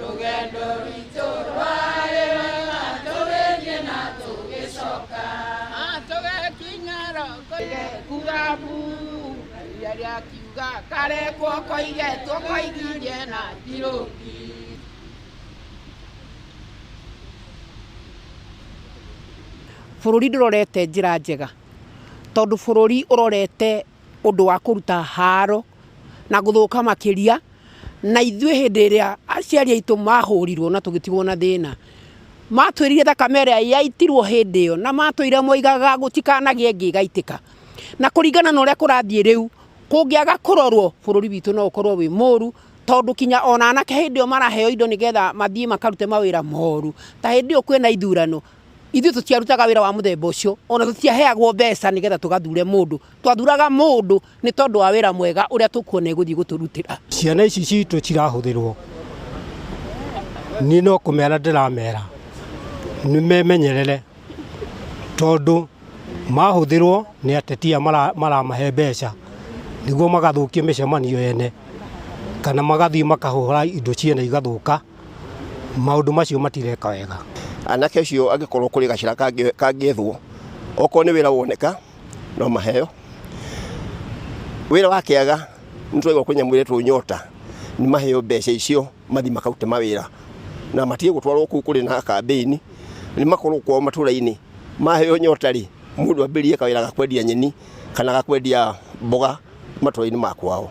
Rũgendo rwitũ rwarĩ rwega tũgĩthiĩ na tũgĩcoka tũgĩkinya kuga mbu iria rĩakiuga karekwo koigetwo koigirie na ndirũngi. Bũrũri ndũrorete njĩra njega tondũ bũrũri ũrorete ũndũ wa kũruta haro na gũthũka makĩria. Na ithuĩ hĩndĩ ĩrĩa aciari aitũ mahũrirwo na tũgĩtigwo na thĩna, matwĩrire thakame ĩrĩa yaitirwo hĩndĩ ĩyo na matũire moigaga gũtikanagĩe ĩngĩ ĩgaitĩka. Na kũringana na ũrĩa kũrathiĩ rĩu, kũngĩaga kũrorwo bũrũri witũ no ũkorwo wĩ mũru, tondũ kinya ona anake hĩndĩ ĩyo maraheo indo nĩgetha mathiĩ makarute mawĩra moru. Ta hĩndĩ ĩyo kwĩna ithurano, ithuĩ tũtiarutaga wĩra wa mũthemba ũcio, ona tũtiaheagwo mbeca nĩgetha tũgathure mũndũ. Twathuraga mũndũ nĩ tondũ wa wĩra mwega ũrĩa tũkuona egũthiĩ gũtũrutĩra. Ciana ici citũ cirahũthĩrwo, niĩ no kũmera ndĩramera nĩ memenyerere tondũ mahũthĩrwo nĩ ateti aya maramahe mbeca nĩguo magathũkie mĩcemanio ene kana magathiĩ makahũra indo ciene igathũka. Maũndũ macio matireka wega. Anake acio angĩkorwo kũrĩ gacĩra kangĩethwo, okorwo nĩ wĩra woneka no maheo. Wĩra wakĩaga nĩ tũraigua kwĩ nyamũ ĩretwo nyota, nĩ maheo mbeca icio mathiĩ makarute mawĩra na matige gũtwarwo kũu kũrĩ na kambĩini, nĩ makorwo kwao matũra-inĩ. Maheo nyota rĩ, mũndũ ambĩrĩrie kawĩra ga kwendia nyeni kana ga kwendia mboga matũra-inĩ ma kwao.